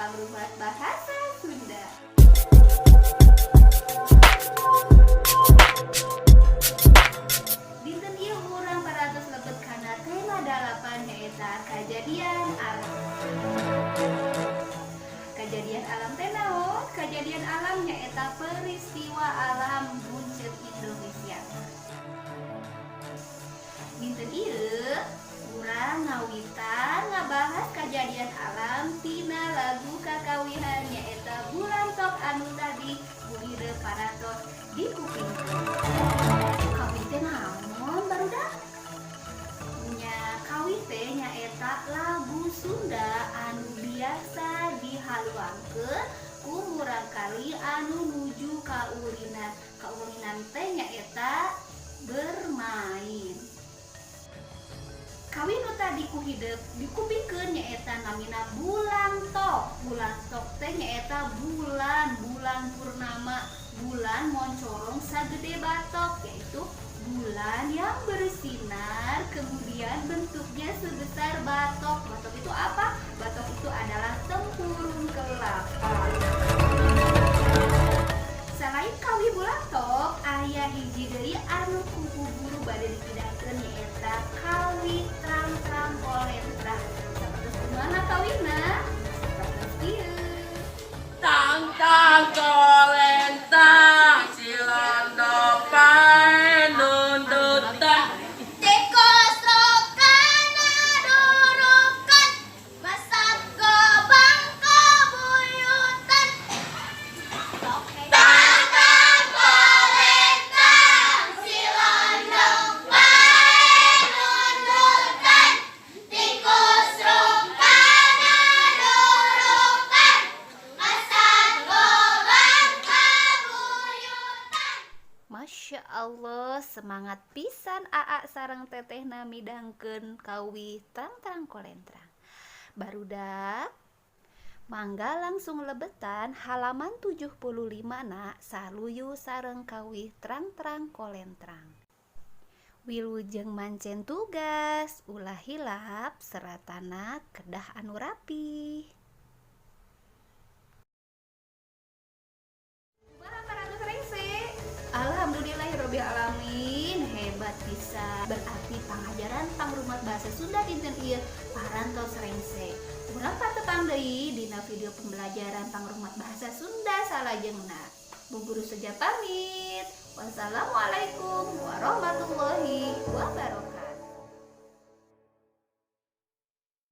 Pangrumat Bahasa Sunda. Dinten ieu urang parantos lebet kana tema 8, nyaeta kajadian alam. Kajadian alam teh naon? Kajadian alam nyaeta peristiwa alam buncit Indonesia. Dinten ieu urang ngawitan ngabahas kajadian alam tina lagu kakawihan, nyaeta Bulantok anu tadi ku hidep parantos dikupingkeun. Kawih teh naon, barudak? Nya, kawih teh nyaeta lagu Sunda anu biasa dihaluangkeun ku murangkali anu nuju kaulinan. Kaulinan teh nyaeta bermain. Kawih nu tadi ku hidep dikupingkeun nyaeta namina Bulantok. Bulantok teh nyaeta bulan, bulan purnama, bulan moncorong sagede batok, yaitu bulan yang bersinar kemudian bentuknya sebesar batok. Batok itu apa? Batok itu adalah tempurung kelapa. Selain kawih Bulantok, aya hiji deui anu ku guru bade dipidangkeun, nyaeta kawih Trang-trang Kolentrang. Sapertos kumaha kawihna? Sapertos ieu. Tang tang kolentang si londo pae nundutan. Tikus rukana durukan, masak gobang kabuyutan. Tang tang kolentang si londo pae nundutan. Tikus rukana durukan, masak gobang kabuyutan. Masya Allah, semangat pisan Aa sareng tetehna midangkeun kawih Trang-trang Kolentrang. Barudak, mangga langsung lebetan halaman 75 na saluyu sareng kawih Trang-trang Kolentrang. Wilujeng mancen tugas, ulah hilap seratana kedah anu rapi. Kumaha parantos rengse? Alhamdulillahirabbil alamin, hebat pisan. Berarti pangajaran Pangrumat Bahasa Sunda dinten ieu parantos rengse. Urang patepang deui dina video pembelajaran Pangrumat Bahasa Sunda salajengna. Bu Guru Seja pamit. Wassalamualaikum warahmatullahi.